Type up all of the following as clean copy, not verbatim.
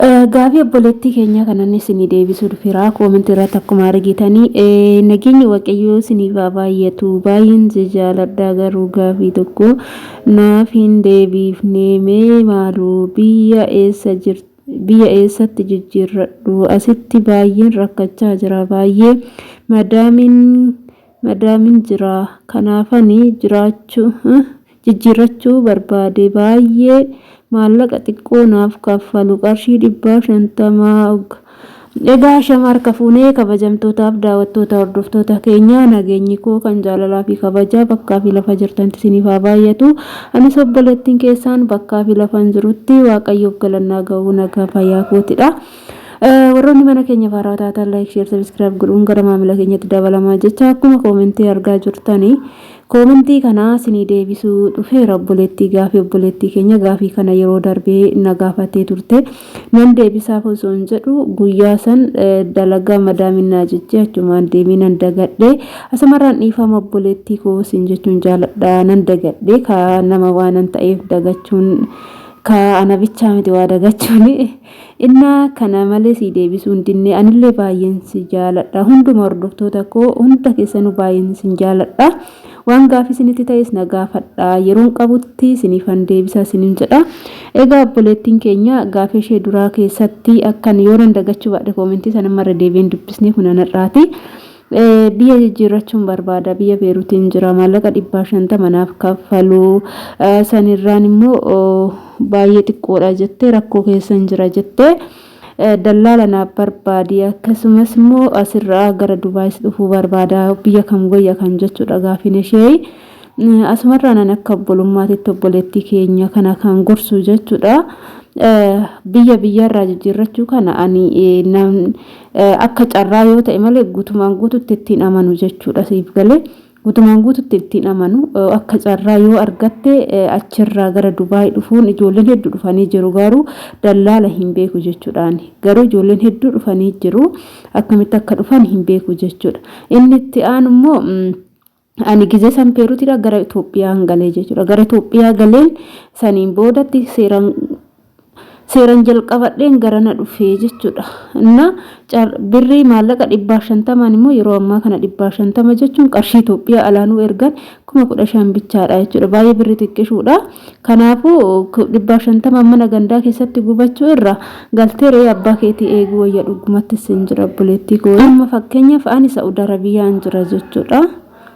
Gaafii obboleettii keenya kanan isinii deebisuu dhufeera. Koomentii irratti akkuma argitanii nageenyi Waaqayyoo isiniif haa baay'atu. Baay'een si jaaladha, garuu gaafii tokko naaf hin deebifne. Mee maaloo biyya eessa jirtu, biyya eessatti jijjiirradhu? Asitti baay'een rakkachaa jira, baay'ee madaamin jira, kanaafani jiraachuu jijjiirrachuu barbaade. Baay'ee maallaqa xiqqoo naaf kaffalu, qarshii 150. Egaa shama harka fuunee, kabajamtootaaf daawwattoota hordoftoota keenya, nageenyi koo kan jaalalaa fi kabajaa bakkaa fi lafa jirtanitti isiniif haa baay'atu. Anis obboleettiin keessaan bakkaa fi lafa hin jirutti Waaqayyoof galannaa ga'uu, nagaa fayyaa kootidha. Warroonni mana keenya faaraa taatan like, share, subscribe godhuun gara maamila keenyatti dabalamaa jecha, akkuma koomentii argaa jirtanii koomentii kana isinii deebisuu dhufeera. Obboleettii gaafii obboleettii keenya gaafii kana yeroo darbee na gaafatee turte. Nan deebisaaf osoo hin jedhu guyyaa san dalagaa madaaminaa jechee achumaan deemee nan dagadhe. Asumarraan dhiifama obboleettii koo isin jechuun jaaladha. Nan dagadhe, ka nama waanan ta'eef dagachuun ka ana bichaa miti waa dagachuun. Innaa kana malee si deebisuu hin dinne. Anillee baay'een si jaaladha. Hunduma hordoftoota koo hunda keessanuu baay'een isin jaaladha. Waan gaafii isinitti ta'es na gaafadha. Yeroon qabutti isiniifan deebisa isinin jedha. Egaa obboleettiin keenya gaafii ishee duraa keessatti akkan yoo nan dagachuu baadhe koomentii sana marra deebiin dubbisnee kun anarraati. Biyya jijjiirrachuun barbaada. Biyya Beeruutiin jira. Maallaqa 150 naaf kaffalu. Sanirraan immoo baay'ee xiqqoodha jettee, rakkoo keessan jira jettee, dallaala naaf barbaadi, akkasumas immoo asirraa gara Dubaayis dhufuu barbaada, biyya kam wayya kan jechuudha gaafiin ishee. Asumarraa nan akka obbolummaatitti obboleettii keenya kana kan gorsu jechuudha. Biyya biyyarraa jijjiirrachuu kana ani akka carraa yoo ta'e malee guutumaan guututti ittiin amanu jechuudha, siif galee? Guutumaan guututti ittiin amanu. Akka carraa yoo argatte achirraa gara Dubaay dhufuun ijoolleen hedduu dhufanii jiru, garuu dallaala hin beeku jechuudhaan. Garuu ijoolleen hedduu dhufanii jiru, akkamitti akka dhufan hin beeku jechuudha. Inni itti aanu immoo ani gizee san Peeruutidha gara Itoophiyaan galee jechuudha. Gara Itoophiyaa galeen saniin boodatti seeran jalqabadheen garana dhufee jechuudha. Inna birrii maallaqa 150n immoo yeroo ammaa kana 150 jechuun qarshii Itoophiyaa alaanuu ergan 15,000 bichaadha jechuudha. Baay'ee birrii xiqqishuudha. Kanaafuu 150 mana gandaa keessatti gubachuu irra galtee re'ee abbaa keetii eeguu wayya, dhugumatti sin jira obboleettii koo. Amma fakkeenyaaf ani Sa'ud Arabiyaan jira jechuudha.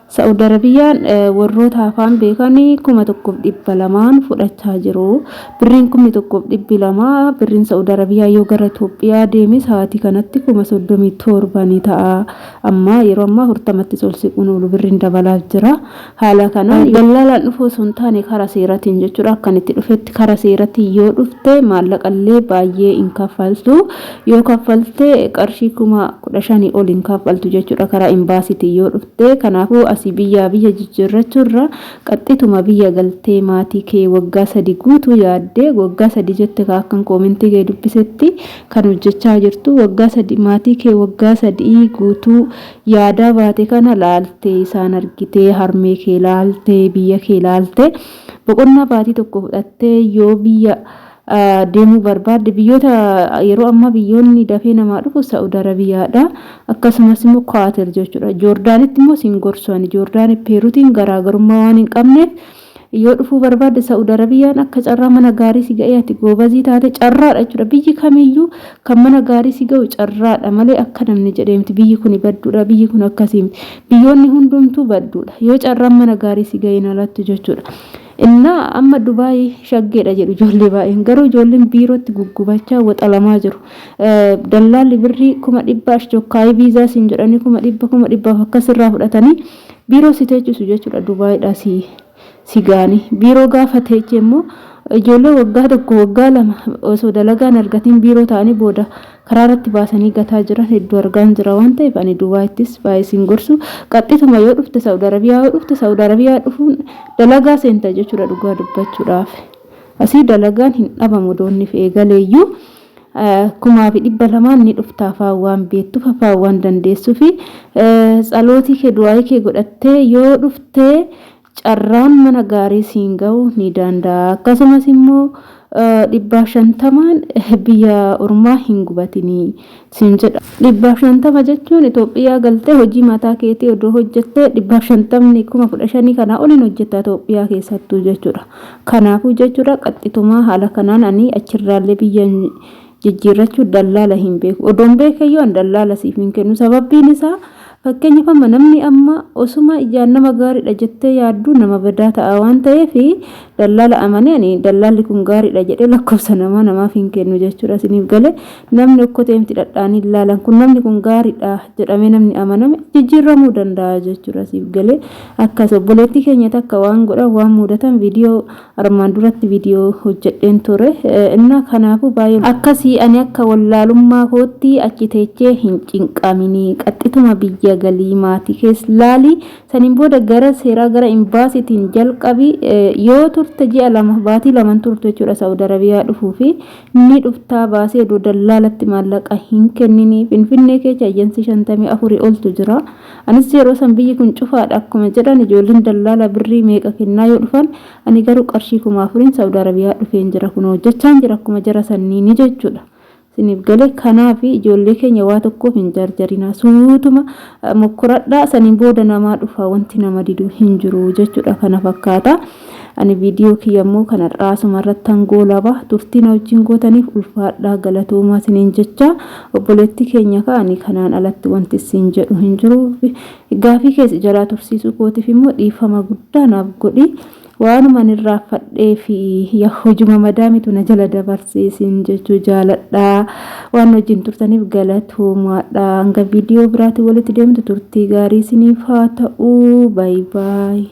Sa'ud Arabiyaan warroota afaan beekanii 1,200n fudhachaa jiru. Birriin 1,200, birriin Sa'ud Arabiyaa yoo gara Itoophiyaa deeme sa'aatii kanatti 37,000 ni ta'a. Amma yeroo ammaa 40ttis ol siquun oolu, birriin dabalaa jira. Haala kanaan dallaalaan dhufuu osoo hin taane karaa seeratiin jechuudha. Akkan itti dhufetti karaa seeratiin yoo dhufte maallaqallee baay'ee hin kaffaltu. Yoo kaffalte qarshii 15,000 ol hin kaffaltu jechuudha karaa imbaasiitiin yoo dhufte. Kanaafuu asii biyyaa biyya jijjiirrachuurra qaxxituma biyya galtee maatii kee waggaa 3 guutuu yaaddee, waggaa 3 jette ka akkan koomentii kee dubbisetti kan hojjechaa jirtu, waggaa 3 maatii kee waggaa 3 guutuu yaadaa baate kana laaltee, isaan argitee, harmee kee laaltee, biyya kee laaltee, boqonnaa baatii tokko fudhattee yoo biyya deemuu barbaadde, biyyoota yeroo ammaa biyyoonni dafee namaa dhufu Sa'ud Arabiyaadha. Akkasumas immoo Kwaater jechuudha. Joordaanitti immoo siin gorsu ani. Joordaanii Peeruutiin garaagarummaa waan hin qabneef, yoo dhufuu barbaadde Sa'ud Arabiyaan akka carraa mana gaarii si ga'ee ati goobazii taate carraadha jechuudha. Biyyi kamiyyuu kan mana gaarii si ga'u carraadha malee akka namni jedhee miti. Biyyi kun badduudha, biyyi kun akkasii miti. Biyyoonni hundumtuu badduudha. Yoo carraan mana gaarii si ga'een alatti jechuudha. Innaa amma Dubaay shaggeedha jedhu ijoollee baay'een. Garuu ijoolleen biirootti guggubachaa waxalamaa jiru. Dallaalli birrii 100,000 ashchokkaayii viizaa siin jedhanii 100,000, 100,000 akkasirraa fudhatanii biiroo si teechisu jechuudha. Dubaayiidhaa si ga'anii. Biiroo gaafa teeche immoo ijoollee waggaa 1, waggaa 2 osoo dalagaan argatiin biiroo ta'anii booda karaa irratti baasanii gataa jiran hedduu argaan jira waan ta'eef, ani Dubaayittis baay'ee siin gorsu. Qaxxituma yoo dhufte Saudi Arabiyaa yoo dhufte, Saudi Arabiyaa dhufuun dalagaa seenta jechuudha dhugaa dubbachuudhaaf. Asii dalagaan hin dhabamu, doonniif eegaleeyyuu 2,200n ni dhufta. Afaan waan beektuuf, afaan waan dandeessuufi, tsalootii kee, du'aayii kee godhattee yoo dhuftee Carraan mana gaarii siin ga'u ni danda'a. Akkasumas immoo 150n biyya ormaa hin gubatinii siin jedha. 150 jechuun Itoophiyaa galtee hojii mataa keetii odoo hojjettee 150ni 15,000 kanaa oliin hojjetta Itoophiyaa keessattuu jechuudha. Kanaafuu jechuudha qaxxitumaa haala kanaan ani achirraallee biyya jijjiirrachuu dallaala hin beeku. Odoon beekeyyuu an dallaala siif hin kennu. Sababbiin isaa fakkeenyaaf amma namni amma osuma ijaan nama gaariidha jettee yaaddu nama badaa ta'a waan ta'eef dallaala amanee ani dallaalli kun gaariidha jedhee lakkoofsa namaa namaaf hin kennu jechuudha. Isiniif galee namni okkoteemti dhadhaanii ilaalan kun namni kun gaariidha jedhamee namni amaname jijjiirramuu danda'a jechuudha. Siif galee akkas obboleettii keenya takka waan godhan waan mudatan viidiyoo armaan duratti viidiyoo hojjedheen ture. Innaa kanaafuu baay'ee akkasii ani akka wallaalummaa kootti achi teechee hin cinqaminii qaxxituma biyya galii maatii kees laalii saniin booda gara seeraa gara imbaasiitiin jalqabi yoo turte ji'a 2 baatii 2 turte jechuudha Saa'ud Arabiyaa dhufuu fi ni dhuftaa baasee odoo dallaalatti maallaqa hin kenninii Finfinnee keessa ejansii 54 oltu jira. Anis yeroo san biyyi kun cufaadha akkuma jedhan ijoolleen dallaala birrii meeqa kennaa yoo dhufan ani garuu qarshii 4000n Saudi Arabiyaa dhufeen jira kunoo hojjechaan jira akkuma jara sanniini jechuudha. Isiniif gale kanaafi ijoollee keenya waa tokkoof hin jarjarinaa suutuma mokkoradhaa saniin booda namaa dhufa wanti nama didu hin jiru jechuudha kana fakkaata. Ani viidiyoo kiyya immoo kana raasuma irrattan goolaba turtii na wajjin gootaniif ulfaadhaa galatoomaa isiniin jecha obboleettii keenya ka'ani kanaan alatti wanti isin jedhu hin jiru. Gaafii kees jalaa tursiisuu kootiif immoo dhiifama guddaa naaf godhi. Waanuma ani irraanfadhee fi hojuma madaamitu na jala dabarsee isin jechuu jaaladha. Waan wajjin turtaniif galatoomaadha. Hanga viidiyoo biraatiin walitti deemtu turtii gaarii isiniif haa ta'u. Baay baay.